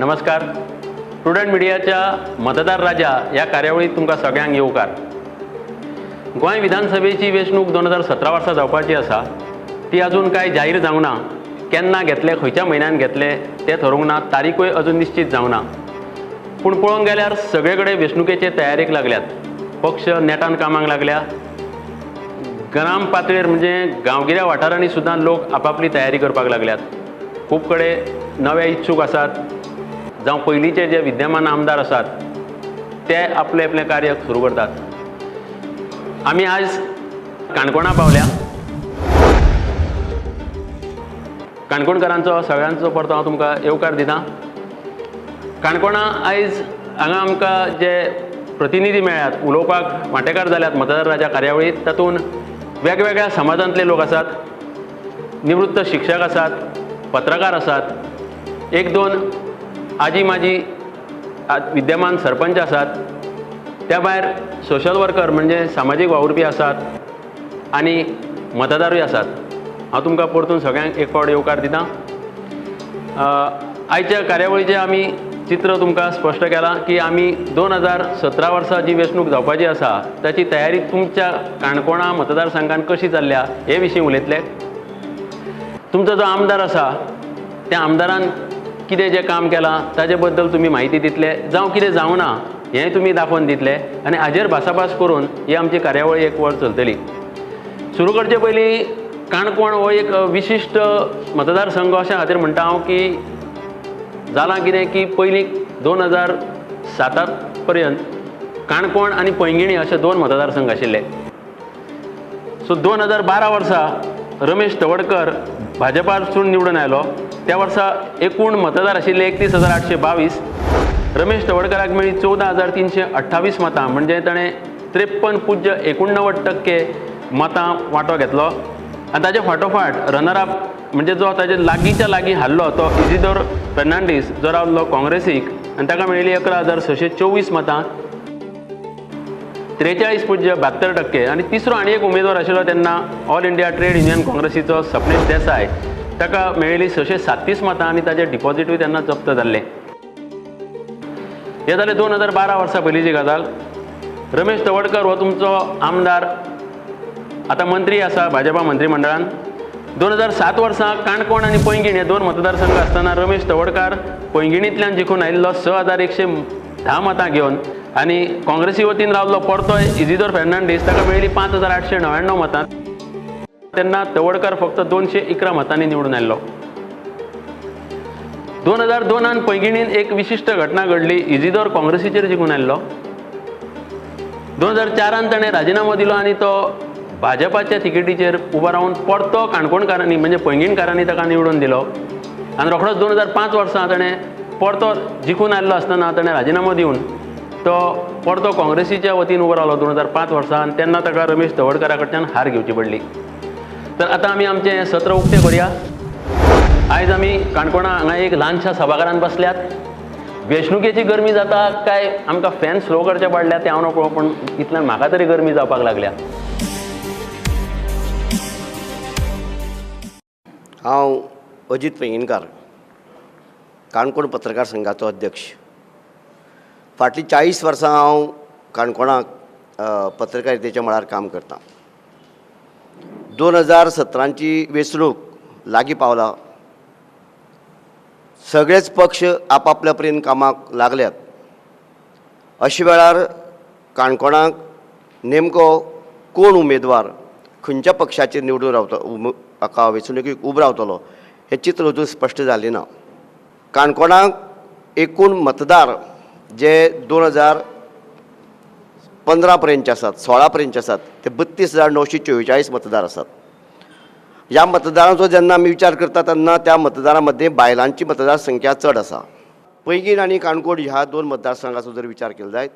नमस्कार. प्रुडंट मिडियाच्या मतदार राजा ह्या कार्यावळीत तुमकां सगळ्यांक येवकार. गोंय विधानसभेची वेंचणूक 2017 वर्सा जावपाची आसा. ती अजून कांय जाहीर जावंक ना. केन्ना घेतले, खंयच्या म्हयन्यान घेतले तें थरोवंक ना. तारीखूय अजून निश्चीत जावंक ना. पूण पळोवंक गेल्यार सगळे कडेन वेंचणुकेचे तयारेक लागल्यात. पक्ष नेटान कामाक लागल्या. ग्राम पातळेर म्हणजे गांवगिऱ्या वाठारांनी सुद्दां लोक आपापली तयारी करपाक लागल्यात. खूब कडेन नवे इच्छूक आसात जावं पयलींचे जे विद्यमान आमदार आसात ते आपलें आपलें कार्य सुरू करतात. आमी आयज काणकोणा पावल्या. काणकोणकारांचो सगळ्यांचो परतो हांव तुमकां येवकार दिता. काणकोणा आयज हांगा आमकां जे प्रतिनिधी मेळ्ळ्यात, उलोवपाक वांटेकार जाल्यात मतदार राजा कार्यावळीत, तातूंत वेगवेगळ्या समाजांतले लोक आसात. निवृत्त शिक्षक आसात, पत्रकार आसात, एक दोन आजी माजी विद्यमान सरपंच आसात, त्या भायर सोशल वर्कर म्हणजे सामाजीक वावुरपी आसात आनी मतदारूय आसात. हांव तुमकां परतून सगळ्यांक एक फावट येवकार दिता. आयच्या कार्यावळीचें आमी चित्र तुमकां स्पश्ट केलां की आमी 2017 वर्सा जी वेंचणूक जावपाची आसा ताची तयारी तुमच्या काणकोणा मतदारसंघान कशी चल्ल्या हे विशीं उलयतले. तुमचो जो आमदार आसा त्या आमदारान कितें जें काम केलां ताजे बद्दल तुमी म्हायती दितले, जावं कितें जावं ना हें तुमी दाखोवन दितले आनी हाजेर भासाभास करून ही आमची कार्यावळी एक वर चलतली. सुरू करचे पयलीं काणकोण हो एक विशिश्ट मतदारसंघ अशा खातीर म्हणटा हांव की जालां कितें की पयलीं 2007 पर्यंत काणकोण आनी पैंगिणी अशे दोन मतदारसंघ आशिल्ले. सो 2012 वर्सा रमेश तवडकर भाजपासून निवडून आयलो. त्या वर्सा एकूण मतदार आशिल्ले 31,822. रमेश तवडकराक मेळ्ळी 14,328 मतां, म्हणजे ताणें 53.89% मतां वांटो घेतलो. आनी ताजे फाटोफाट रनर अप म्हणजे जो ताजे लागींच्या लागीं हारलो तो इजिदोर फेर्नांडीस जो रावलो काँग्रेसीक आनी ताका मेळिल्ली 11,624 मतां, 43.72%. आनी तिसरो आनी एक उमेदवार आशिल्लो तेन्ना ऑल इंडिया ट्रेड युनियन काँग्रेसीचो सपनेश देसाय, ताका मेळिल्ली 637 मतां आनी ताजें डिपॉजिटूय तेन्ना जप्त जाल्लें. हें जालें 2012 वर्सा पयलींची गजाल. रमेश तवडकर हो तुमचो आमदार आतां मंत्री आसा भाजपा मंत्रीमंडळान. 2007 वर्सा काणकोण आनी पैंगीण हे दोन मतदारसंघ आसतना रमेश तवडकार पैंगिणींतल्यान जिखून आयिल्लो 6,110 मतां घेवन आनी काँग्रेसी वतीन रावल्लो परतोय इजिदोर फेर्नांडीस, ताका मेळ्ळी 5,899 मतां. तेन्ना तवडकर फक्त 211 मतांनी निवडून आयिल्लो. 2002 पैंगिणीन एक विशिश्ट घटना घडली. इजिदोर काँग्रेसीचेर जिखून आयिल्लो. 2004 ताणें राजिनामो दिलो आनी तो भाजपाच्या तिकेटीचेर उबो रावन परतो काणकोणकारांनी म्हणजे पैंगीणकारांनी ताका निवडून दिलो. आनी रोखडोच 2005 वर्सा ताणें परतो जिखून आयिल्लो आसतना ताणें राजिनामो दिवन तो परतो काँग्रेसीच्या वतीन उबो रावलो 2005 वर्सा आनी तेन्ना ताका रमेश तवडकरा कडच्यान हार घेवची पडली. तर आतां आमी आमचें हें सत्र उक्तें करुया. आयज आमी काणकोणा हांगा एक ल्हानशा सभाघरांत बसल्यात. वेंचणुकेची गरमी जाता काय आमकां फॅन स्लो करचे पडल्या तें हांव नकळो, पूण इतल्यान म्हाका तरी गरमी जावपाक लागल्या. हांव अजीत पैंगीणकार, काणकोण पत्रकार संघाचो अध्यक्ष. फाटलीं 40 वर्सां हांव काणकोणाक पत्रकारितेच्या मळार काम करतां. 2017ची वेंचणूक लागीं पावला. सगळेच पक्ष आपापल्या परीन कामाक लागल्यात. अशा वेळार काणकोणाक नेमको कोण उमेदवार खंयच्या पक्षाचेर निवडून रावता, हाका वेंचणुकेक उबो रावतलो हें चित्र अजून स्पश्ट जालें ना. काणकोणाक एकूण मतदार जे 2015 पर्यंतचे आसात, 16 पर्यंतचे आसात, ते 32,944 मतदार आसात. ह्या मतदारांचो जेन्ना आमी विचार करता तेन्ना त्या मतदारां मदें बायलांची मतदार संख्या चड आसा. पैंगीण आनी काणकोण ह्या दोन मतदारसंघाचो जर विचार केलो जायत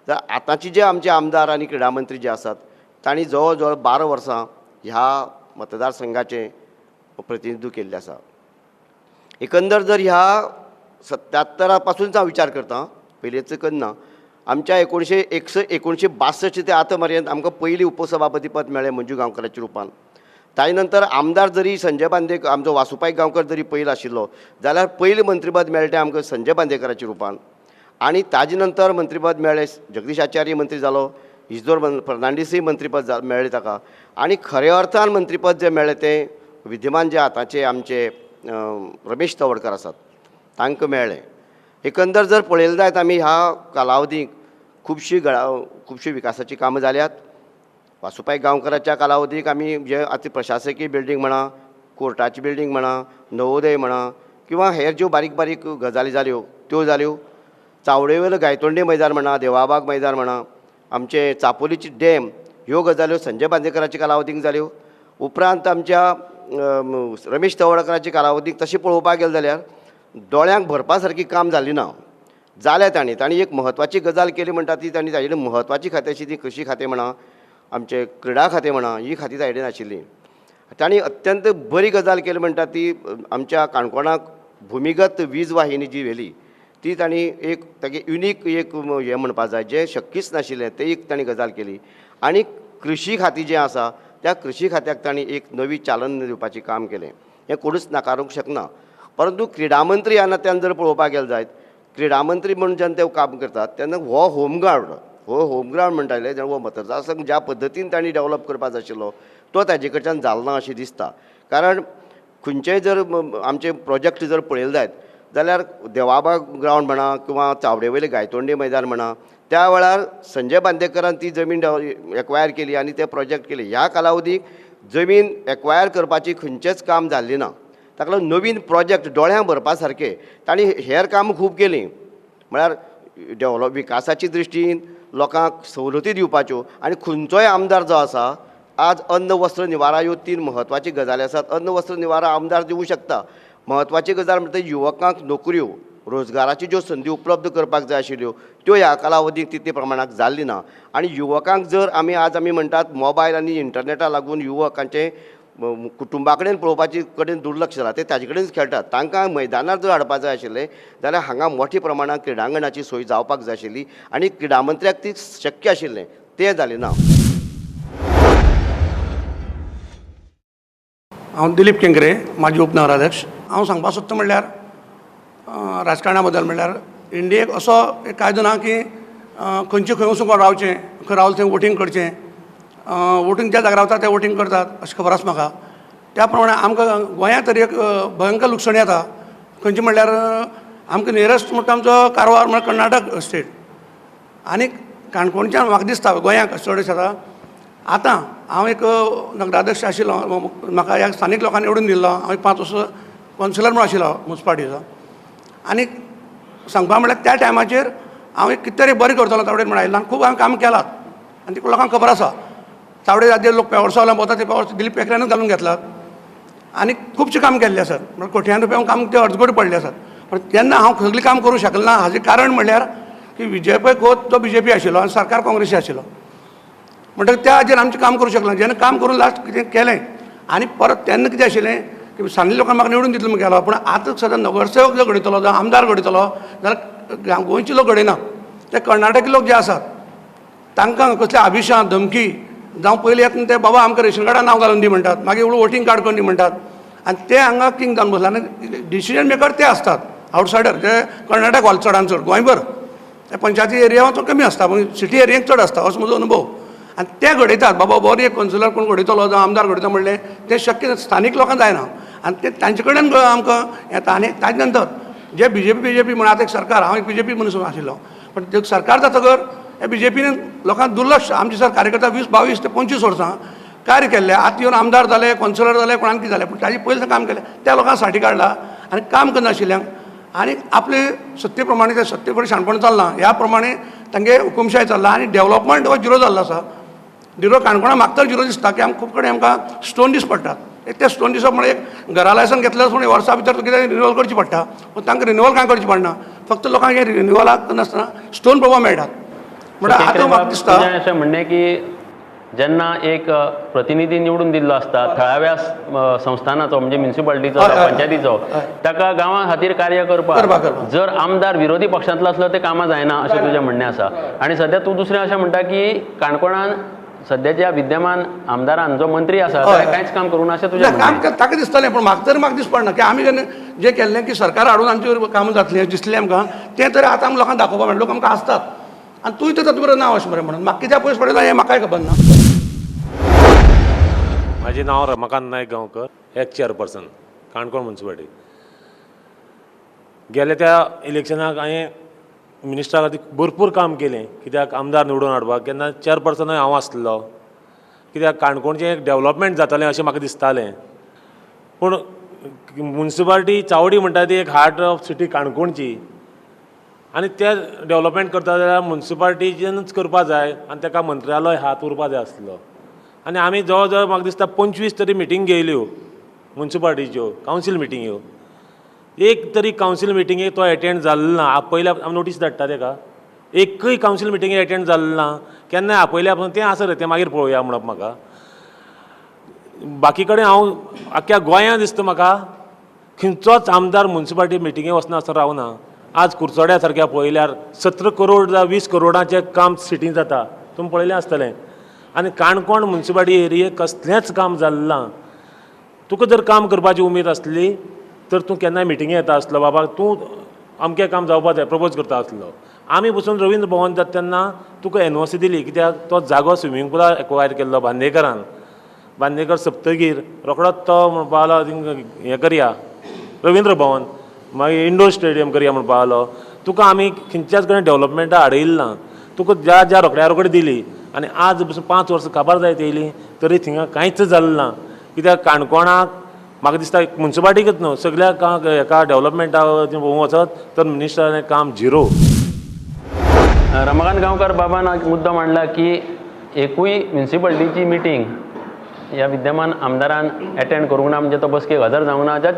जाल्यार आतांचे जे आमचे आमदार आनी क्रिडा मंत्री जे आसात तांणी जवळ जवळ 12 वर्सां ह्या मतदारसंघाचें प्रतिनिधित्व केल्लें आसा. एकंदर जर ह्या 77 पासूनच हांव विचार करता, पयलींच करना, आमच्या 1961 1962 ते आतां मेरेन आमकां पयलीं उपसभापती पद मेळ्ळें मंजू गांवकाराच्या रुपान. ताजे नंतर आमदार जरी संजय बांदेकर, आमचो वासू पै गांवकर जरी पयलो आशिल्लो जाल्यार पयलें मंत्रीपद मेळ्ळें तें आमकां संजय बांदेकराच्या रुपान आनी ताजे नंतर मंत्रीपद मेळ्ळें जगदीश आचार्य मंत्री जालो, इजदोर फर्नांडीसूय मंत्रीपद मेळ्ळें ताका आनी खऱ्या अर्थान मंत्रीपद जें मेळ्ळें तें विद्यमान जे आतांचे आमचे रमेश तवडकर आसात तांकां मेळ्ळें. एकंदर जर पळयलें जायत आमी ह्या कालावधीक खुबशीं विकासाचीं कामां जाल्यात. वासू पै गांवकराच्या कालावधीक आमी जे आतां प्रशासकीय बिल्डींग म्हणा, कोर्टाची बिल्डींग म्हणा, नवोदय म्हणा किंवां हेर ज्यो बारीक बारीक गजाली जाल्यो त्यो जाल्यो. चावडे वयलो गायतोंडे मैदान म्हणा, देवाबाग मैदान म्हणा, आमचे चापोलीची डॅम ह्यो गजाल्यो संजय बांदेकराच्या कालावधीक जाल्यो. उपरांत आमच्या रमेश तवडकराच्या कालावधीक तशें पळोवपाक गेलें जाल्यार दोळ्यांक भरपा सारकी काम जाली ना. जाल्या तांणी तांणी एक म्हत्वाची गजाल केली म्हणटा ती तांणी ताजे म्हत्वाची खातें आशिल्ली ती कृशी खातें म्हणा, आमचें क्रिडा खातें म्हणा, ही खातीं ताजे कडेन आशिल्लीं. तांणी अत्यंत बरी गजाल केली म्हणटा ती आमच्या काणकोणाक भुमिगत वीज वाहिनी जी व्हेली ती तांणी एक तागे युनीक एक हें म्हणपा जाय जें शक्यच नाशिल्लें तें एक तांणी गजाल केली. आनी कृशी खातें जें आसा त्या कृशी खात्याक तांणी एक नवी चालना दिवपाचें काम केलें, हें कोणूच नाकारूंक शकना. परंतु क्रिडा मंत्री ह्या नात्यान जर पळोवपाक गेलें जायत, क्रिडा मंत्री म्हूण जेन्ना ते काम करतात तेन्ना हो होम ग्रावंड, हो होम ग्रावंड म्हणटाले हो मतदारसंघ ज्या पद्दतीन तांणी डेवलप करपाक जाय आशिल्लो तो ताजे कडच्यान जालो ना अशें दिसता. कारण खंयचेय जर आमचे प्रोजेक्ट जर पळयले जायत जाल्यार देवाबाग ग्रावंड म्हणा किंवां चावडे वयलें गायतोंडे मैदान म्हणा, त्या वेळार संजय बांदेकरान ती जमीन एक्वायर केली आनी ते प्रोजेक्ट केले. ह्या कालावधीक जमीन एक्वायर करपाची खंयचेंच काम जाल्लें ना. ताका लागून नवीन प्रोजेक्ट दोळ्यां भरपा सारके तांणी हेर कामां खूब केलीं, म्हळ्यार डेवलप विकासाची दृश्टीन लोकांक सवलती दिवपाच्यो. आनी खंयचोय आमदार जो आसा आज अन्न वस्त्र निवारा ह्यो तीन म्हत्वाच्यो गजाली आसात. अन्न वस्त्र निवारा आमदार दिवूं शकता. म्हत्वाची गजाल म्हणटा युवकांक नोकऱ्यो, रोजगाराच्यो ज्यो संदी उपलब्ध करपाक जाय आशिल्ल्यो त्यो ह्या कालावधीक तितले प्रमाणाक जाल्ली ना. आनी युवकांक जर आमी आज आमी म्हणटात मोबायल आनी इंटरनेटा लागून युवकांचें कुटुंबा कडेन पळोवपाचे कडेन दुर्लक्ष जालां, ते ताजे कडेनच खेळटात. तांकां मैदानार जर हाडपाक जाय आशिल्लें जाल्यार हांगा मोठ्या प्रमाणांत क्रिडांगणाची सोय जावपाक जाय आशिल्ली आनी क्रिडा मंत्र्याक ती शक्य आशिल्लें, तें जालें ना. हांव दिलीप केंकरे, माजी उपनगराध्यक्ष. हांव सांगपाक सोदता म्हणल्यार राजकारणा बद्दल म्हणल्यार इंडियेक असो एक कायदो ना की खंयचे खंय वचून कोण रावचें, खंय रावले थंय वोटींग करचें, वोटींग ज्या जाग्यार रावता ते वोटींग करतात अशें खबर आसा म्हाका. त्या प्रमाणे आमकां गोंयांत तरी एक भयंकर लुकसाणी जाता. खंयची म्हणल्यार आमकां नियरस्ट म्हणटा आमचो कारवार म्हळ्यार कर्नाटक स्टेट आनी काणकोणच्यान म्हाका दिसता गोंयांक चड अशें जाता. आतां हांव एक नगराध्यक्ष आशिल्लो, म्हाका ह्या स्थानीक लोकांनी निवडून दिल्लो, हांव एक 5 वर्सां कौन्सिलर म्हणून आशिल्लो मुन्सिपालिटीचो. आनी सांगपा म्हणल्यार त्या टायमाचेर हांव एक कितें तरी बरें करतलो तावडेर म्हण आयिल्लो आनी खूब हांवें काम केलात आनी ते लोकांक खबर आसा. तावडे आदी लोक पेवर्सा वयल्यान भोंवता ते पेवर्स दिलीप केंकऱ्यानूच घालून घेतलात आनी खुबशें काम केल्लें आसात. म्हळ्यार कोट्यान रुपया काम ते अर्दकुटे पडले आसात. पूण तेन्ना हांव सगळें काम करूंक शकलें ना हाजें कारण म्हणल्यार की विजय पै खोत तो बीजेपी आशिल्लो आनी सरकार काँग्रेसी आशिल्लो, म्हणटकीर त्या हाजेर आमचें काम करूंक शकलें. जेन्ना काम करून लास्ट कितें केलें आनी परत तेन्ना कितें आशिल्लें की स्थानीक लोकांक म्हाका निवडून दितलो म्हूण गेलो, पूण आतां सद्या नगरसेवक जर घडयतलो जावं आमदार घडयतलो जाल्यार गोंयचे लोक घडयना, ते कर्नाटकी लोक जे आसात तांकां कसले आभिशां धमकी जावं पयलीं येता ते बाबा आमकां रेशन कार्डार नांव घालून दी म्हणटात, मागीर वोटींग कार्ड करून दी म्हणटात आनी ते हांगा किंग जावन बसला. आनी डिसिजन मेकर ते आसतात आवटसायडर, जे कर्नाटक वाले चडान चड गोंयभर ते पंचायती एरिया चड कमी आसता पूण सिटी एरियेक चड आसता असो म्हजो अनुभव. आनी ते घडयतात बाबा बरो एक कौन्सिलर कोण घडयतलो जावं आमदार घडयतलो म्हणलें तें शक्य स्थानीक लोकांक जायना आनी ते तांचे कडेन आमकां येता. आनी ताजे नंतर जे बीजेपी म्हण आतां एक सरकार, हांव एक बीजेपी मनीस आशिल्लो, पूण ते सरकार जातकर हे बीजेपीन लोकांक दुर्लक्ष. आमचे सर कार्यकर्ता 20, 22 ते 25 वर्सां कार्य केल्लें, आतां येवन आमदार जाले, कौन्सिलर जाले, कोणाक कितें जालें, पूण ताजे पयलीं काम केलें त्या लोकांक साठी काडला आनी काम करनाशिल्ल्यांक आनी आपले सत्ते प्रमाणे ते सत्ते फुडें शाणपण चल्लां ह्या प्रमाणे तांगे हुकुमशाय चल्ला आनी डेवलपमेंट हो झिरो जाल्लो आसा. झिरो काणकोणा म्हाका तर झिरो दिसता की आमकां खूब कडेन आमकां स्टोन दीस पडटात. एक ते स्टोन दिसप म्हळ्यार एक घरा लायसन घेतलें पूण वर्सा भितर कितें रिन्युअल करची पडटा, पूण तांकां रिन्युअल कांय करचें पडना, फक्त लोकांक हें रिन्युअलाक नासतना स्टोन पळोवपाक मेळटात. म्हणटा आतां म्हाका दिसता तुजें अशें म्हणणें की जेन्ना एक प्रतिनिधी निवडून दिल्लो आसता थळाव्या संस्थानाचो म्हणजे म्युनिसिपालिटीचो पंचायतीचो, ताका गांवा खातीर कार्य करपाक जर आमदार विरोधी पक्षांतलो आसलो ते कामां जायना अशें तुजें म्हणणें आसा. आनी सद्या तूं दुसरें अशें म्हणटा की काणकोणान सद्याच्या विद्यमान आमदारान जो मंत्री आसा हय. ताणें कांयच काम करूंक ना अशें तुजें ना, काम म्हणणें. ताका दिसतालें, पूण म्हाका तर म्हाका दिसपडना की आमी जेन्ना जें केल्लें की सरकार हाडून आमचें कामां जातलीं दिसलें आमकां, तें तर आतां आमी लोकांक दाखोवपा मेळटा, लोक आमकां आसतात आनी तूंय तर तातूंत बरोबर ना अशें मरे म्हणून म्हाका कित्याक पयस पडटा हें म्हाकाय खबर ना. म्हाजें नांव Ramakant Naik Gaonkar, ex chairperson, Canacona municipality. गेल्या त्या इलेक्शनाक हांवें मिनिस्टरा खातीर भरपूर काम केलें, कित्याक आमदार निवडून हाडपाक. केन्ना चेअरपर्सनूय हांव आसलो, कित्याक काणकोणचें एक डेवलपमेंट जातालें अशें म्हाका दिसतालें. पूण मुन्सिपालिटी चावडी म्हणटा ती एक हार्ट ऑफ सिटी काणकोणची, आनी ते डेवलपमेंट करता जाल्यार मुन्सिपालिटीच्यानूच करपा जाय आनी ताका मंत्रालय हात उरपा जाय आसलो. आनी आमी जवळ जवळ म्हाका दिसता 25 तरी मिटींग घेयल्यो मुन्सिपालिटीच्यो, कावन्सील मिटिंग्यो. एक तरी कावन्सील मिटिंगेक तो एटेंड जालो ना. आपयल्या आमी नोटीस धाडटा ताका, एकूय कावन्सील मिटिंगेक एटेंड जालो ना. केन्नाय आपयल्या पूण तें आसा रे, तें मागीर पळोवया म्हणप म्हाका. बाकी कडेन हांव आख्ख्या गोंयांत दिसता म्हाका खंयचोच आमदार मुन्सिपालिटी मिटिंगे वचना आसतना रावना. आज कुरचोड्या सारक्या पळयल्यार 17 करोड जावं 20 करोडाचें काम सिटींत जाता, तुमी पळयलें आसतलें. आनी काणकोण मुन्सिपालिटी एरियेक कसलेंच काम जालें ना. तुका जर काम करपाची उमेद आसली तर तूं केन्नाय मिटिंगे येता आसलो, बाबा तूं अमकें काम जावपा जाय प्रपोज करता आसलो. आमी पसून रवींद्र भवन जाता तेन्ना तुका एनओसी दिली, कित्याक तो जागो स्विमींग पुलार एक्वायर केल्लो बांदेकरान. बांदेकर सप्तगीर रोखडोच तो म्हणपा लागलो हें करया रवींद्र भवन, मागीर इंडोर स्टेडियम करया म्हणपा लागलो. तुका आमी खंयच्याच कडेन डेवलपमेंटा हाडयलें ना, तुका ज्या ज्या रोखड्या रोखडी दिली. आनी आज पसून 5 वर्सां काबार जायत येयलीं तरी थिंगा कांयच जालें ना. कित्याक काणकोणाक म्हाका दिसता मुन्सिपालिटीकच न्हू, सगळ्या हेका डेवलपमेंटा वचत तर मिनिस्टराचें काम झिरो. रमाकांत गांवकार बाबान आज मुद्दो मांडला की एकूय म्युनिसिपालिटीची मिटींग ह्या विद्यमान आमदारान एटेंड करूंक ना, म्हणजे तो बसकेक हजर जावंक ना. ज्या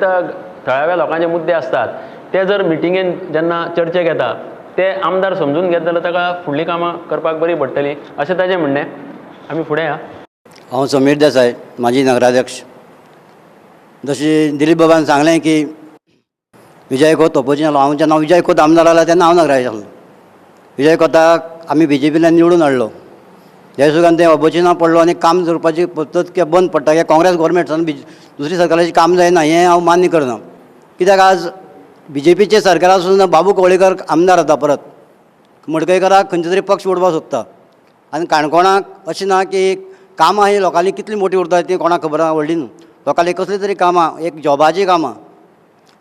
थळाव्या लोकांचे मुद्दे आसतात ते जर मिटिंगेन जेन्ना चर्चेक येता ते आमदार समजून घेत जाल्यार ताका फुडलीं कामां करपाक बरी पडटली अशें ताजें म्हणणें. आमी फुडें या. हांव समीर देसाय, माजी नगराध्यक्ष. जशें दिलीप बाबान सांगलें की विजय खोत ऑपोजिशन आसलो, हांव जेन्ना विजय खोत आमदार जालो तेन्ना हांव नगराध्यक्ष आसलो. विजय खोताक आमी बीजेपींतल्यान निवडून हाडलो. जयसुखान तें ऑपोजिशनाक पडलो आनी काम करपाची पद्दत कित्याक बंद पडटा, कित्याक काँग्रेस गोवोरमेंटान दुसरी सरकाराचें काम जायना हें हांव मान्य करना. कित्याक आज बीजेपीचें सरकार आसून बाबू कवळेकर आमदार जाता, परत मडकयकराक खंयचो तरी पक्ष उडपाक सोदता. आनी काणकोणाक अशें ना की कामां ही लोकांली कितली मोटी उरता ती कोणाक खबर ना, व्हडली न्हू. लोकांली कसली तरी कामां, एक जॉबाचीं कामां,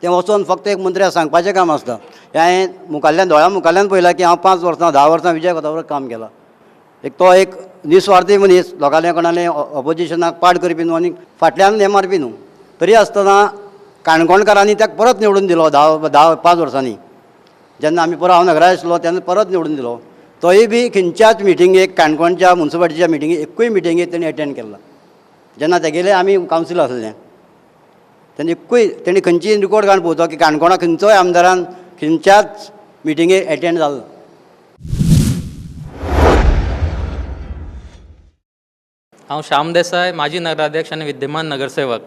तें वचोन फक्त एक मंत्र्याक सांगपाचें काम आसता. हें हांवें मुखाल्ल्यान दोळ्या मुखाल्ल्यान पळयलां की हांव 5 वर्सां 10 वर्सां विजय खोता बरोबर काम केलां. एक तो एक निस्वार्थी मनीस, लोकांले कोणाले ऑपोजिशनाक पाड करपी न्हू आनी फाटल्यान हें मारपी न्हू. तरी आसतना काणकोणकारांनी ताका परत निवडून दिलो 5 वर्सांनी. जेन्ना आमी परत हांव नगराध्यक्ष आसलो तेन्ना परत निवडून दिलो. तोय बी खंयच्याच मिटिंगेक, काणकोणच्या मुन्सिपालिटीच्या मिटिंगेक एकूय मिटिंगेक तेणी एटेंड केल्ला. जेन्ना तेगेले आमी कावन्सील आसले तेन्ना एकूय तेणी खंयची रिकॉर्ड काडून पळोवचो की काणकोणा खंयचोय आमदारान खंयच्याच मिटिंगेक एटेंड जालो. हांव श्याम देसाय, माजी नगराध्यक्ष आनी विद्यमान नगरसेवक.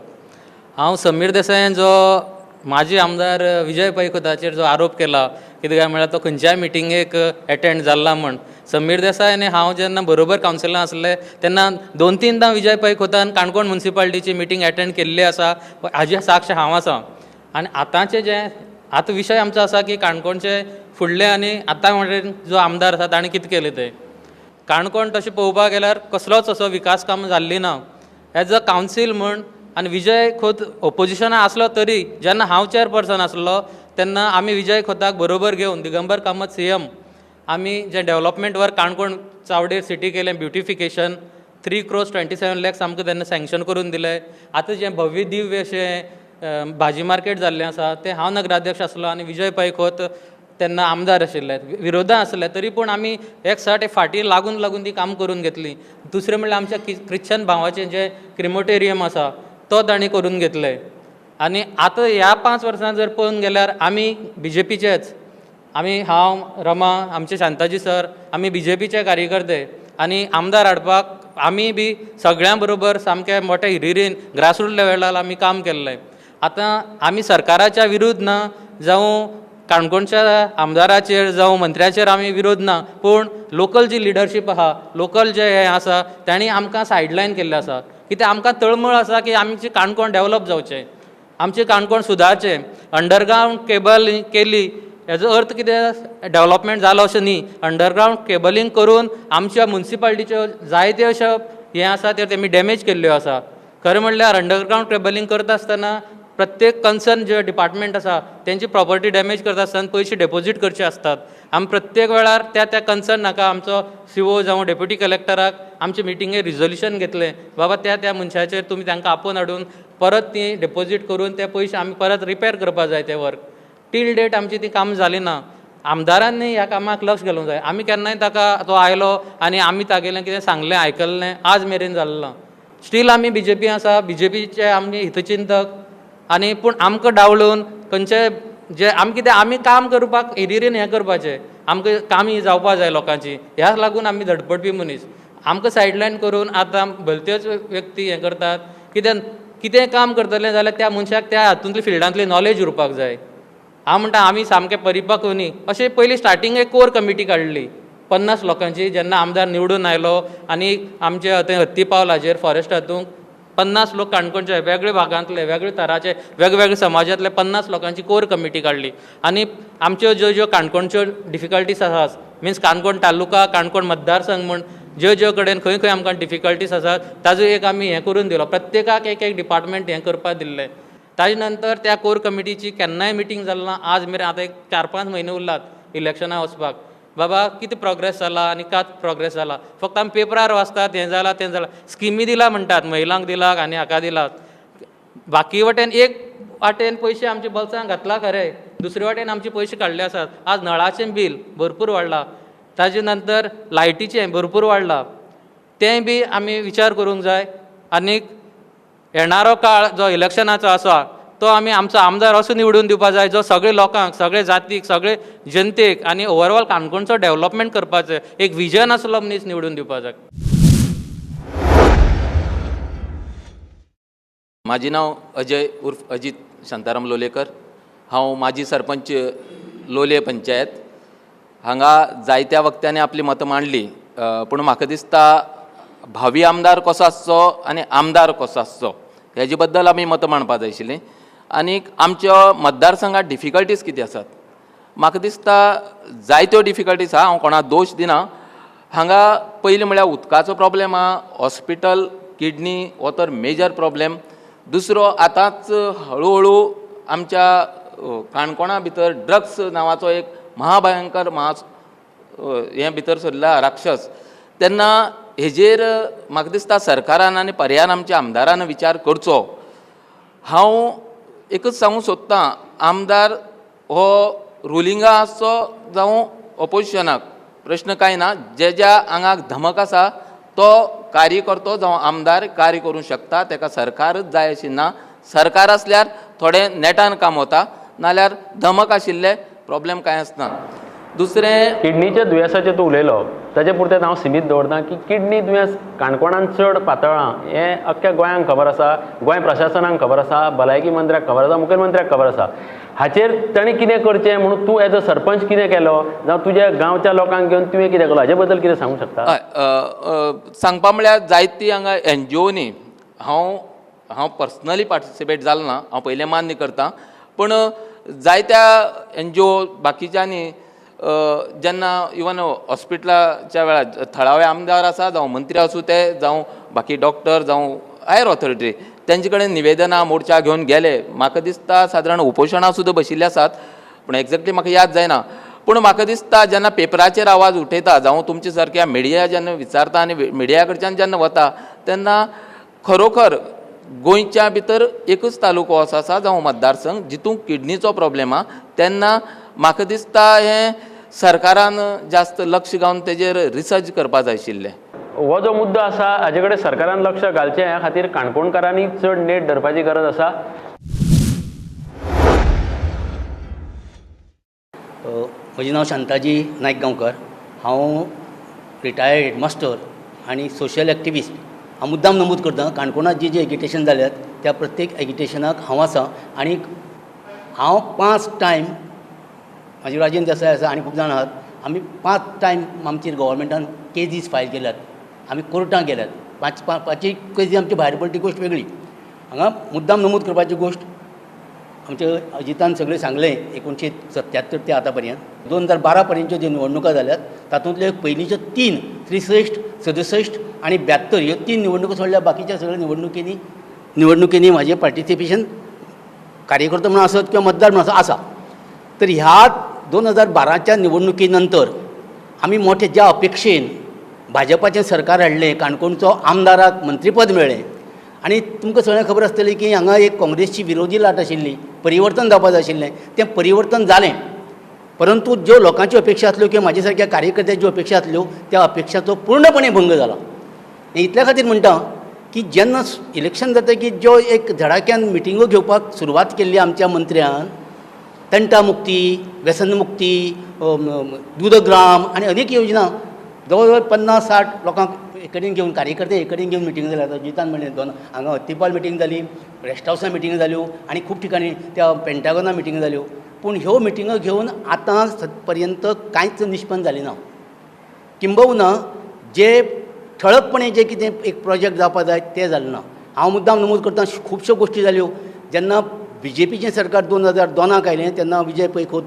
हांव समीर देसायान जो माजी आमदार विजय पै खोताचेर जो आरोप केला कितें काय म्हळ्यार तो खंयच्याय मिटिंगेक एटेंड जाला म्हण, समीर देसाय आनी हांव जेन्ना बरोबर कावन्सिलान आसले तेन्ना 2-3दां विजय पै खोतान काणकोण मुन्सिपालिटीची मिटींग एटेंड केल्ली आसा, हाजी साक्ष हांव आसा. आनी आतांचे जे आतां विशय आमचो आसा की काणकोणचे फुडले आनी आतां मेरेन जो आमदार आसा ताणें कितें केलें तें. काणकोण तशें पळोवपाक गेल्यार कसलोच असो विकास काम जाल्ली ना. एज अ कावन्सील म्हण आनी विजय खोत ओपोजिशनान आसलो तरी जेन्ना हांव चेअरपर्सन आसलो तेन्ना आमी विजय खोताक बरोबर घेवन दिगंबर कामत सीएम आमी जें डेवलपमेंट वर्क काणकोण चावडेर सिटी केलें, ब्युटिफिकेशन 3 crores 27 lakhs आमकां तेन्ना सँक्शन करून दिलें. आतां जें भव्य दिव्य अशें भाजी मार्केट जाल्लें आसा तें हांव नगराध्यक्ष आसलो आनी विजय पै खोत तेन्ना आमदार आशिल्ले, विरोधा आसले तरी पूण आमी एक साठ फाटीं लागून लागून ती काम करून घेतली. दुसरें म्हणल्यार आमच्या क्रिश्चन भावाचें जें क्रिमोटेरियम आसा तो तांणी करून घेतले. आनी आतां ह्या 5 वर्सां जर पळोवन गेल्यार आमी बीजेपीचेच, आमी हांव रमा आमचे शांताजी सर आमी बीजेपीचे कार्यकर्ते आनी आमदार हाडपाक आमी बी सगळ्यां बरोबर सामके मोठे हिरिरीन ग्रासरूट लेवलार आमी काम केल्लें. आतां आमी सरकाराच्या विरुद्ध ना जावं काणकोणच्या आमदाराचेर जावं मंत्र्याचेर आमी विरोध ना, पूण लोकल जी लिडरशीप आहा, लोकल जे हें आसा तांणी आमकां सायडलायन केल्लें आसा. कित्याक आमकां तळमळ आसा की आमचें काणकोण डेवलप जावचें, आमचें काणकोण सुदारचें. अंडरग्रावंड केबल केली हेजो अर्थ कितें डेवलपमेंट जालो अशें न्ही. अंडरग्रावंड केबलींग करून आमच्या मुन्सिपाल्टीच्यो जायत्यो अश्यो हें आसा त्यो तेमी डॅमेज केल्ल्यो आसा. खरें म्हणल्यार अंडरग्रावंड केबलींग करता आसतना प्रत्येक कन्सर्न जे डिपार्टमेंट आसा तेंची प्रॉपर्टी डॅमेज करता आसतना पयशे डेपोजीट करचे आसतात. आमी प्रत्येक वेळार त्या त्या कन्सर्न नाका आमचो सीओ जावं डेप्युटी कलेक्टराक आमचे मिटिंगे रिजोल्युशन घेतलें, बाबा त्या त्या मनशाचेर तुमी तांकां आपोवन हाडून परत ती डेपोजीट करून ते पयशे आमी परत रिपेर करपा जाय ते वर्क. टील डेट आमची ती कामां जाली ना. आमदारांनी ह्या कामाक लक्ष घालूंक जाय. आमी केन्नाय ताका तो आयलो आनी आमी तागेलें कितें सांगलें आयकल्लें आज मेरेन जालें ना. स्टील आमी बीजेपी आसा, बीजेपीचे आमी हितचिंतक आनी पूण आमकां डावलून खंयचे जे आमी कितें आमी काम करपाक एरियेन हें करपाचें, आमकां कामी जावपा जाय लोकांची, ह्याच लागून आमी धडपडपी मनीस. आमकां सायडलायन करून आतां भलत्योच व्यक्ती हें करतात. कित्याक कितें काम करतलें जाल्यार त्या मनशाक त्या हातूंतली फिल्डांतली नॉलेज उरपाक जाय. हांव म्हणटा आमी सामके परिपक्व न्ही. अशें पयलीं स्टार्टींग एक कोर कमिटी काडली 50 लोकांची, जेन्ना आमदार निवडून आयलो आनी आमचे थंय हत्ती पावलाचेर फॉरेस्ट हातूंत 50 लोक काणकोणचे वेगळे भागांतले वेगळे तराचे वेगवेगळे समाजांतले 50 लोकांची कोर कमिटी काडली आनी आमच्यो ज्यो ज्यो काणकोणच्यो डिफिकल्टीज आसात, मिन्स काणकोण तालुका काणकोण मतदारसंघ म्हूण ज्यो ज्यो कडेन खंय खंय आमकां डिफिकल्टीज आसात ताजो एक आमी हें करून दिलो, प्रत्येकाक एक एक डिपार्टमेंट हें करपाक दिल्लें. ताजे नंतर त्या कोर कमिटीची केन्नाय मिटींग जाली ना. आज मेरेन आतां एक 4-5 म्हयने उरलात इलेक्शनाक वचपाक, बाबा कितें प्रोग्रेस जाला आनी कात प्रोग्रेस जाला, फक्त आमी पेपरार वाचतात हें जालां तें जालां, स्किमी दिला म्हणटात, महिलांक दिला आनी हाका दिला, बाकी वटेन एक वाटेन पयशे आमचे बोल्सांक घातला खरें, दुसरे वाटेन आमचे पयशे काडले आसात. आज नळाचें बील भरपूर वाडलां, ताजे नंतर लायटीचें भरपूर वाडलां, तें बी आमी विचार करूंक जाय. आनीक येणारो काळ जो इलेक्शनाचो आसा तो आमी आमचो आमदार असो निवडून दिवपा जाय जो सगळे लोकांक, सगळे जातीक, सगळे जनतेक आनी ओवरऑल काणकोणचो डेवलपमेंट करपाचें एक विजन आसलो मनीस निवडून दिवपा जाय. म्हाजें नांव अजय उर्फ अजीत शांताराम लोलयेकर. हांव माजी सरपंच लोलये पंचायत. हांगा जायत्या वक्त्यांनी आपली मतां मांडली, पूण म्हाका दिसता भावी आमदार कसो आसचो आनी आमदार कसो आसचो हेजे बद्दल आमी मतां मांडपा जाय आशिल्लीं. आनीक आमच्या मतदारसंघात डिफिकल्टीज कितें आसात, म्हाका दिसता जायत्यो डिफिकल्टीज आहा, हांव कोणाक दोश दिना. हांगा पयलीं म्हळ्यार उदकाचो प्रॉब्लेम आहा, हॉस्पिटल, किडनी हो तर मेजर प्रॉब्लेम. दुसरो आतांच हळू हळू आमच्या काणकोणा भितर ड्रग्स नांवाचो एक महाभयंकर हें भितर सरला राक्षस. तेन्ना हेजेर म्हाका दिसता सरकारान आनी पर्यान आमच्या आमदारान विचार करचो. हांव एकच सांगूंक सोदतां, आमदार हो रुलिंगा आसचो जावं ऑपोजिशनाक, प्रश्न कांय ना, जे ज्या आंगाक धमक आसा तो कार्यकर्तो जावं आमदार कार्य करूंक शकता, ताका सरकारच जाय अशें ना. सरकार आसल्यार थोडें नेटान काम वता, नाल्यार धमक आशिल्ले प्रॉब्लेम कांय आसना. दुसरें, किडनीच्या दुयेंसाचेर तूं उलयलो ताचे पुरतें हांव सिमीत दवरता की किडनी दुयेंस काणकोणान चड पातळ्ळां हें अख्ख्या गोंयांक खबर आसा, गोंय प्रशासनाक खबर आसा, भलायकी मंत्र्याक खबर आसा, मुखेलमंत्र्याक खबर आसा. हाचेर ताणें कितें करचें म्हणून तूं एज अ सरपंच कितें केलो जावं तुज्या गांवच्या लोकांक घेवन तुवें कितें केलो हाचे बद्दल कितें सांगूंक शकता? हय, सांगपा म्हळ्यार जायती हांगा एनजीओनी हांव पर्सनली पार्टिसिपेट जालो ना, हांव पयलें मान्य करता, पूण जायत्या एनजीओ बाकीच्यांनी जेन्ना इवन हॉस्पिटलाच्या वेळार थळावे आमदार आसा जावं मंत्री आसूं ते, जावं बाकी डॉक्टर जावं हायर ऑथॉरिटी, तेंचे कडेन निवेदनां मोर्चा घेवन गेले. म्हाका दिसता सादारण उपोशणां सुद्दां बशिल्ले आसात, पूण एग्जॅक्टली म्हाका याद जायना. पूण म्हाका दिसता जेन्ना पेपराचेर आवाज उठयता जावं तुमच्या सारक्या मिडिया जेन्ना विचारता आनी मिडिया कडच्यान जेन्ना वता तेन्ना खरोखर गोंयच्या भितर एकूच तालुको असो आसा जावं मतदारसंघ जितून किडनीचो प्रॉब्लेम आहा, तेन्ना म्हाका दिसता हें सरकारान जास्त लक्ष घालून तेजेर रिसर्च करपा जाय आशिल्लें. हो जो मुद्दो आसा हाजे कडेन सरकारान लक्ष घालचें ह्या खातीर काणकोणकारांनी चड नेट धरपाची गरज आसा. म्हजें नांव शांताजी नायक गांवकर. हांव रिटायर्ड हेडमास्टर आनी सोशल एक्टिविस्ट. हांव मुद्दाम नमूद करता, काणकोणांत जी जी एगिटेशन जाल्यात त्या प्रत्येक एगिटेशनाक हांव आसा आनी हांव 5 टायम म्हाजे राजेंद्र देसाय आसा आनी खूब जाण आहात. आमी 5 टायम आमचेर गव्हर्मेंटान केजीस फायल केल्यात, आमी कोर्टाक गेल्यात. 5 केजी आमची भायर पडली ती गोश्ट वेगळी. हांगा मुद्दाम नमूद करपाची गोश्ट आमच्या अजितान सगळें सांगलें 1977 ते आतां पर्यंत 2012 पर्यंतच्यो ज्यो निवडणुका जाल्यात तातूंतल्यो पयलींच्यो 3 63, 67 आनी 72 ह्यो 3 निवडणुको सोडल्या बाकीच्या सगळ्या निवडणुकींनी म्हाजें पार्टिसिपेशन कार्यकर्तो म्हणून आसत किंवा मतदार म्हणून आसत आसा. तर ह्या 2012च्या निवडणुकी नंतर आमी मोठे ज्या अपेक्षेन भाजपाचें सरकार हाडलें, काणकोणचो आमदाराक मंत्रीपद मेळ्ळें आनी तुमकां सगळ्यांक खबर आसतली की हांगा एक काँग्रेसची विरोधी लाट आशिल्ली, परिवर्तन जावपा जाय आशिल्लें, तें परिवर्तन जालें. परंतु ज्यो लोकांच्यो अपेक्षा आसल्यो किंवा म्हाजे सारक्या कार्यकर्त्यांच्यो ज्यो अपेक्षा आसल्यो त्या अपेक्षाचो पूर्णपणे भंग जाला. हें इतल्या खातीर म्हणटा की जेन्ना इलेक्शन जाता की ज्यो एक धडाक्यान मिटिंगो घेवपाक सुरवात केल्ली आमच्या मंत्र्यान, तंटा मुक्ती, व्यसन मुक्ती, दूदग्राम आनी अनेक योजना जवळ जवळ 50-60 लोकांक एक कडेन घेवन कार्यकर्ते एक कडेन घेवन मिटींग जाल्या. आतां जितान म्हणलें दोन हांगा हत्तीपाल मिटींग जाली, रेस्ट हावसान मिटींग जाल्यो आनी खूब ठिकाणी त्या पेंटागोना मिटींग जाल्यो. पूण ह्यो मिटिंगो घेवन आतां पर्यंत कांयच निष्पन्न जालें ना. किंबहुना जे ठळकपणे जे कितें एक प्रोजेक्ट जावपा जाय तें जालें ना. हांव मुद्दाम नमूद करता, खुबश्यो गोश्टी जाल्यो. जेन्ना बीजेपीचें सरकार 2002 आयलें तेन्ना विजय पै खोत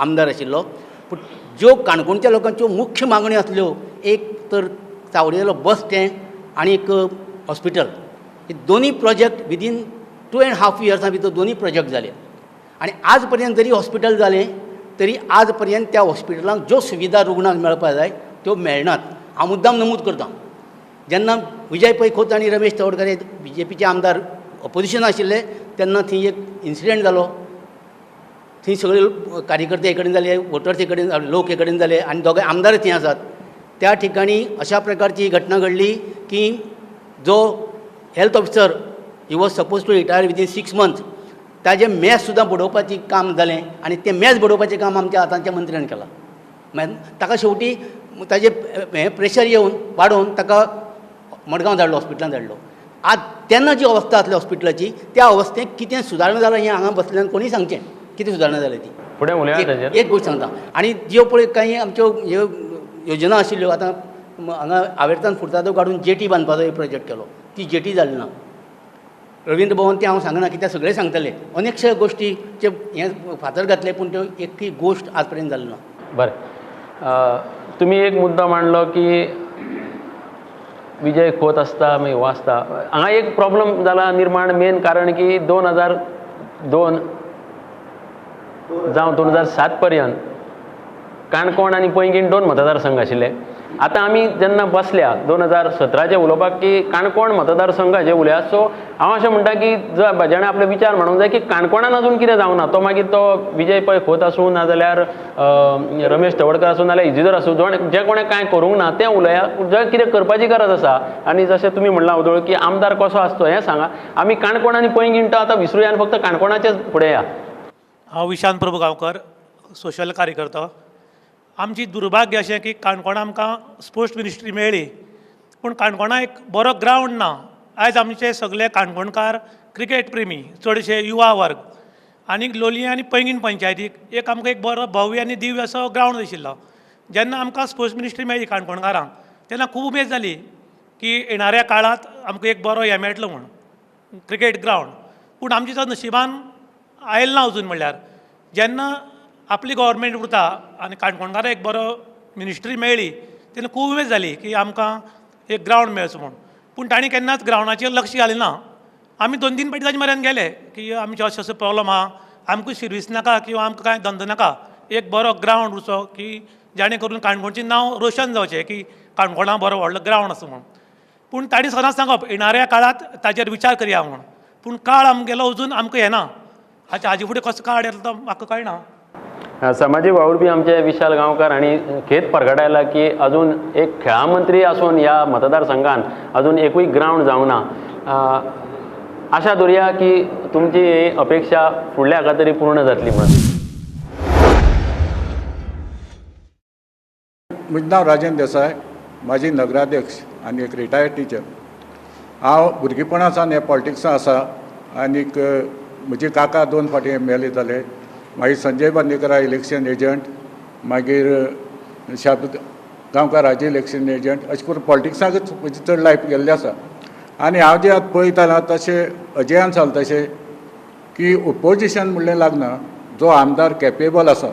आमदार आशिल्लो. पूण ज्यो काणकोणच्या लोकांच्यो मुख्य मागण्यो आसल्यो, एक तर चावडेलो बस स्टँड आनी एक हॉस्पिटल, हे दोनूय प्रोजेक्ट विदीन 2.5 इयर्सां भितर दोनूय प्रोजेक्ट जाले. आनी आज पर्यंत जरी हॉस्पिटल जालें तरी आज पर्यंत त्या हॉस्पिटलांक ज्यो सुविधा रुग्णांक मेळपा जाय त्यो मेळनात. हांव मुद्दाम नमूद करता, जेन्ना विजय पै खोत आनी रमेश तवडकर हे बीजेपीचे आमदार ऑपोजिशन आशिल्ले तेन्ना थंय एक इन्सिडंट जालो. थंय सगळे कार्यकर्ते एक कडेन जाले, वोटर्स एक कडेन, लोक एक कडेन जाले आनी दोगांय आमदार थंय आसात. त्या ठिकाणी अशा प्रकारची घटना घडली की जो health officer he was suppose to retire within 6 months, ताजें मॅस सुद्दां बडोवपाचें काम जालें आनी तें मॅस बडोवपाचें काम आमच्या आतांच्या मंत्र्यान केलां. मागीर ताका शेवटी ताजें हें प्रेशर येवन वाडोवन ताका मडगांव धाडलो, हॉस्पिटलान धाडलो. आज तेन्ना जी अवस्था आसली हॉस्पिटलाची त्या अवस्थेक कितें सुदारणा जाल्या हें हांगा बसल्यान कोणीय सांगचें, कितें सुदारणा जाल्या ती. फुडें उलया ताजेर. एक गोश्ट सांगता. आनी ज्यो पळय कांय आमच्यो ह्यो योजना आशिल्ल्यो, आतां हांगा आवेर्तान फुर्तादो काडून जेटी बांदपाचो एक प्रोजेक्ट केलो, ती जेटी जाली ना. रवींद्र भवन तें हांव सांगना कित्याक सगळें सांगतले, अनेकशे गोश्टीचे हें फातर घातले पूण त्यो एकूय गोश्ट आज पर्यंत जाली ना. बरें, तुमी एक मुद्दो मांडलो की विजय खोत आसता मागीर हो आसता. हांगा एक प्रॉब्लम जाला निर्माण, मेन कारण की 2002 जावं 2007 पर्यंत काणकोण आनी पैंगीण 2 मतदारसंघ आशिल्ले. आतां आमी जेन्ना बसल्या 2017 उलोवपाक की काणकोण मतदारसंघाचेर उलया, सो हांव अशें म्हणटा की जेणें आपले विचार मांडूंक जाय की काणकोणान अजून कितें जावना, तो मागीर तो विजय पै खोत आसूं नाजाल्यार रमेश तवडकर आसूं नाजाल्यार इजिदोर आसूं, जे कोणें कांय करूंक ना तें उलया, जे कितें करपाची गरज आसा. आनी जशें तुमी म्हणलां वदोळ की आमदार कसो आसचो हें सांगा. आमी काणकोण आनी पैंगीण तो आतां विसरुया आनी फक्त काणकोणाचेच फुडें या. हांव विशांत प्रभू गांवकर, सोशल कार्यकर्तो. आमची दुर्भाग्य अशें की काणकोणा आमकां स्पोर्ट्स मिनिस्ट्री मेळ्ळी पूण काणकोणा एक बरो ग्रावंड ना. आयज आमचे सगळे काणकोणकार क्रिकेट प्रेमी, चडशे युवा वर्ग, आनी लोलयें आनी पैंगीण पंचायतीक एक आमकां एक बरो भव्य आनी दिव्य असो ग्रावंड आशिल्लो. जेन्ना आमकां स्पोर्ट्स मिनिस्ट्री मेळ्ळी काणकोणकारांक तेन्ना खूब उमेद जाली की येणाऱ्या काळांत आमकां एक बरो हें मेळटलो म्हूण क्रिकेट ग्रावंड. पूण आमच्या तो नशिबान आयलो ना अजून. म्हणल्यार जेन्ना आपली गव्हर्मेंट उरता आनी काणकोणकारांक एक बरो मिनिस्ट्री मेळ्ळी तेन्ना खूब उमेद जाली की आमकां एक ग्रावंड मेळचो म्हूण. पूण तांणी केन्नाच ग्रावंडाचेर लक्ष घालें ना. आमी 2-3 फावटी ताजे म्हऱ्यान गेले की आमचें अशें अशें प्रॉब्लम आहा, आमकां सर्वीस नाका किंवा आमकां कांय धंदो नाका, एक बरो ग्रावंड उरचो की जेणे करून काणकोणचें नांव रोशन जावचें की काणकोणा बरो व्हडलो ग्रावंड आसा म्हूण. पूण तांणी सदांच सांगप येणाऱ्या काळांत ताजेर विचार करया म्हूण. पूण काळ आमगेलो अजून आमकां येना. हाचे फुडें कसो काळ येतलो तो म्हाका कळना. सामाजीक वावुरपी आमचे विशाल गांवकार हांणी खेद परगटायला की अजून एक खेळां मंत्री आसून ह्या मतदारसंघान अजून एकूय ग्रावंड जावंक ना. आशा दवरया की तुमची ही अपेक्षा फुडल्या हाका तरी पूर्ण जातली म्हणून. म्हजें नांव राजेंद्र देसाय, म्हाजी नगराध्यक्ष आनी एक रिटायर्ड टिचर. हांव भुरगेपणा सावन हे पॉलिटिक्सां आसा आनीक म्हजे काका 2 फावटी एम एल ए जाले. मागीर संजय बांदेकर इलेक्शन एजंट, मागीर शाब गांवकार हाजे इलेक्शन एजंट, अशें करून पॉलिटिक्साकच म्हजी चड लायफ गेल्ली आसा. आनी हांव जें आतां पळयतालो तशें अजयान सांगलें तशें की ओपोजिशन म्हणलें लागना, जो आमदार कॅपेबल आसा,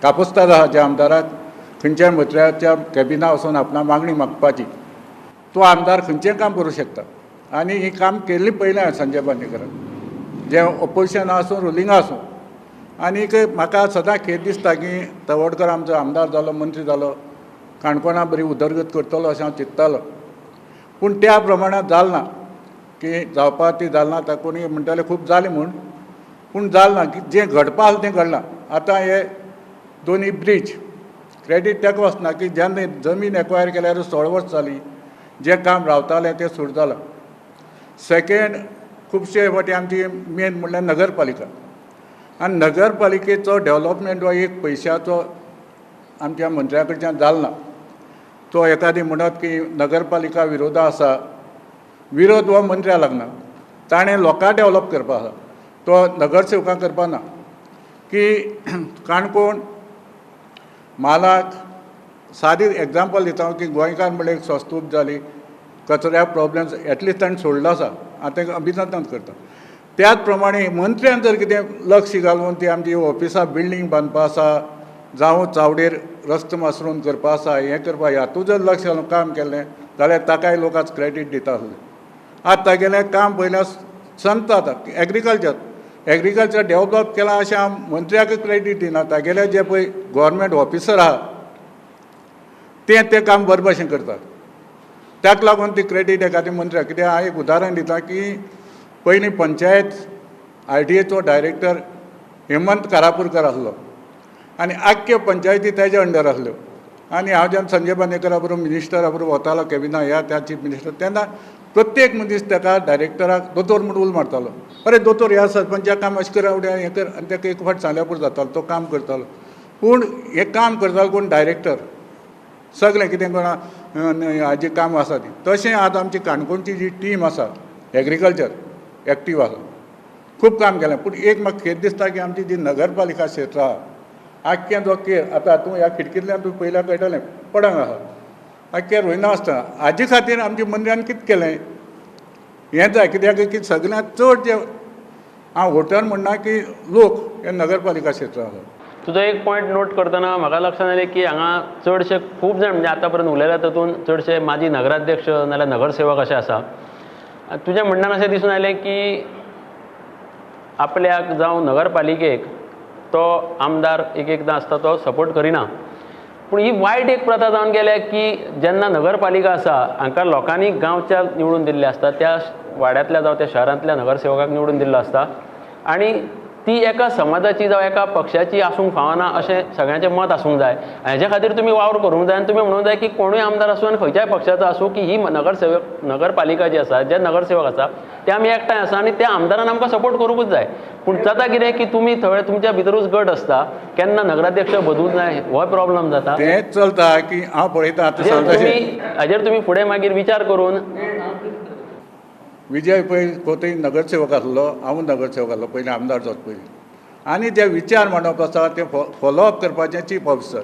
कापस्ताद आसा, ज्या आमदाराक खंयच्याय मंत्र्याच्या कॅबिना वचून आपणा मागणी मागपाची, तो आमदार खंयचें काम करूं शकता. आनी ही काम केल्ली पयलें हांवें संजय बांदेकरान, जें ओपोजिशन आसूं रुलिंगा आसूं. आनीक म्हाका सदां खेद दिसता की तवडकर आमचो आमदार जालो, मंत्री जालो, काणकोणा बरी उदरगत करतलो अशें हांव चिंत्तालो, पूण त्या प्रमाणांत जालें ना की जावपा ती जालें ना. आतां कोणी म्हणटाले खूब जालें म्हूण, पूण जालें ना की जें घडपा आसलें तें घडलां. आतां हे दोनी ब्रीज क्रेडीट ताका वचना की जेन्ना जमीन एक्वायर केल्यार 16 वर्सां जालीं, जें काम रावतालें तें सुरू जालां. सेकेंड, खुबशे फावटी आमची मेन म्हणल्यार नगरपालिका, आनी नगरपालिकेचो डेवलपमेंट हो एक पयशाचो आमच्या मंत्र्या कडच्यान जालो ना. तो एकादी म्हणत की नगरपालिका विरोधा आसा, विरोध हो मंत्र्या लागना, ताणें लोकां डेवलप करपा आसा, तो नगरसेवकां करपा ना. की काणकोण म्हालाक सादी एग्जाम्पल दिता हांव की गोंयकार म्हणल्यार एक संस्तूप जाली, कचऱ्या प्रॉब्लम्स एटलिस्ट ताणें सोडलो आसा, आतां ताका अभिनंदन करता. त्याच प्रमाणे मंत्र्यान जर कितें लक्ष घालून ती आमची ऑफिसां बिल्डींग बांदपा आसा, जावं चावडेर रस्तो मासरून करपा आसा, हें करपा, हातूंत जर लक्ष घालून काम केलें जाल्यार ताकाय लोक आज क्रेडीट दिता आसले. आतां तागेलें काम पळयल्यार संत आतां एग्रीकल्चर, एग्रीकल्चर डेवलप केलां अशें हांव मंत्र्याक क्रेडीट दिना, तागेले जे पळय गव्हर्मेंट ऑफिसर आहा ते तें काम बरे भशेन करता, ताका लागून ती क्रेडीट एखादी मंत्र्याक. कित्याक हांव एक उदाहरण दिता की पयलीं पंचायत आर डी एचो डायरेक्टर हेमंत कारापूरकर आसलो आनी आख्खे पंचायती तेज्या अंडर आसल्यो. आनी हांव जेन्ना संजय बांदेकरा बरोबर मिनिस्टरा बरोबर वतालो कॅबिना ह्या त्या चीफ मिनिस्टर, तेन्ना प्रत्येक मनीस ताका डायरेक्टराक दोतोर म्हूण उलो मारतालो, अरे दोतोर ह्या सरपंचाक काम अशें कर हें कर, आनी ताका एक फावट सांगल्यार पुरो जातालो, तो काम करतालो. पूण हें काम करतालो कोण डायरेक्टर, सगळें कितें कोणा हाजें काम आसा ती. तशें आतां आमची काणकोणची जी टीम आसा एग्रीकल्चर एक्टीव आसा, खूब काम केलें. पूण एक म्हाका खेद दिसता की आमची जी नगरपालिका क्षेत्र आहा आख्खें जो केर आतां तूं ह्या खिडकींतल्यान तूं पयल्यार कळटलें पडंग आसा, आख्खें रोयना आसतना हाजे खातीर आमच्या मंत्र्यान कितें केलें हें जाय. कित्याक की सगळ्यांत चड जे हांव वोटर म्हणना की लोक हे नगरपालिका क्षेत्र आसा. तुजो एक पॉयंट नोट करतना म्हाका लक्षांत आयलें की हांगा चडशे खूब जाण म्हणजे आतां पर्यंत उलयल्या तातूंत चडशे माजी नगराध्यक्ष नाजाल्यार नगरसेवक अशे आसा. तुज्या म्हणण्यान अशें दिसून आयलें की आपल्याक जावं नगरपालिकेक तो आमदार एक एकदां आसता तो सपोर्ट करिना. पूण ही वायट एक प्रथा जावन गेल्या की जेन्ना नगरपालिका आसा हांकां लोकांनी गांवच्या निवडून दिल्ले आसता, त्या वाड्यांतल्या जावं त्या शहरांतल्या नगरसेवकाक निवडून दिल्लो आसता आनी ती एका समाजाची जावं एका पक्षाची आसूंक फावना अशें सगळ्यांचें मत आसूंक जाय. हेजे खातीर तुमी वावर करूंक जाय आनी तुमी म्हणूंक जाय की कोणूय आमदार आसूं आनी खंयच्याय पक्षाचो आसूं की ही नगरसेवक नगरपालिका जी आसा, जे नगरसेवक आसा ते आमी एकठांय आसा आनी त्या आमदारान आमकां सपोर्ट करूंकूच जाय. पूण जाता कितें की तुमी थोडे तुमच्या भितरूच गट आसता, केन्ना नगराध्यक्ष बदलूंक जाय होय प्रॉब्लम जाता. तेंच चलता की हांव पळयता आतां हाजेर तुमी फुडें मागीर विचार करून. विजय पै कोतय नगरसेवक आसलो, हांव नगरसेवक आसलो पयलीं आमदार जावचे पयलीं, आनी जे विचार मांडप आसा ते फॉलोअप करपाचें चीफ ऑफिसर,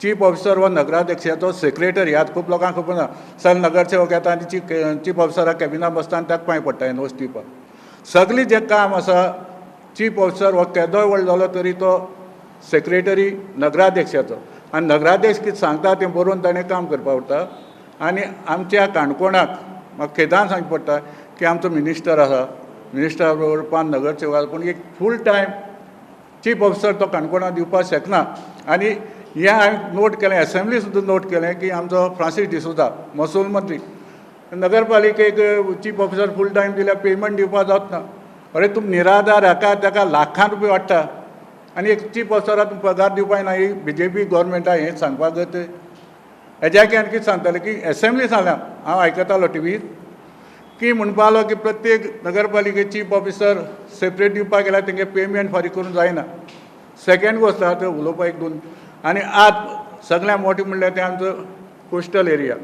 चीफ ऑफिसर हो नगराध्यक्षाचो सेक्रेटरी. आतां खूब लोकांक खबर ना, सगळे नगरसेवक येता आनी चीफ ऑफिसराक कॅबिना बसता आनी ताका पांय पडटा एनओसी दिवपाक. सगळें जें काम आसा चीफ ऑफिसर हो केदोय व्हड जालो तरी तो सेक्रेटरी नगराध्यक्षाचो, आनी नगराध्यक्ष कितें सांगता तें बरोवन ताणें काम करपाक उरता. आनी आमच्या काणकोणाक म्हाका खेदान सांगचें पडटा की आमचो मिनिस्टर आसा, मिनिस्टरा बरोबर 5 नगरसेवक, पूण एक फूल टायम चीफ ऑफिसर तो काणकोणाक दिवपाक शकना. आनी हें हांवें नोट केलें, एसेंब्ली सुद्दां नोट केलें की आमचो फ्रांसीस डिसोजा महसूल मंत्री नगरपालिकेक चीफ ऑफिसर फूल टायम दिल्यार पेमेंट दिवपाक जावच ना. अरे तूं निराधार हाका ताका लाखां रुपया वाडटा आनी एक चीफ ऑफिसराक तूं पगार दिवपाक ना, ही बीजेपी गव्हर्मेंटा हें सांगपाक जाय. हेज्या आनी कितें सांगताले की एसेंब्ली सांगल्या, हांव आयकतालो टिवीर की म्हणपा लागलो की प्रत्येक नगरपालिके चीफ ऑफिसर सेपरेट दिवपाक गेल्यार तेंगे पेमेंट फारीक करूंक जायना. सेकेंड गोश्ट आहा तें उलोवपाक एक दोन. आनी आज सगळ्यांत मोटें म्हणल्यार तें आमचो कोस्टल एरिया.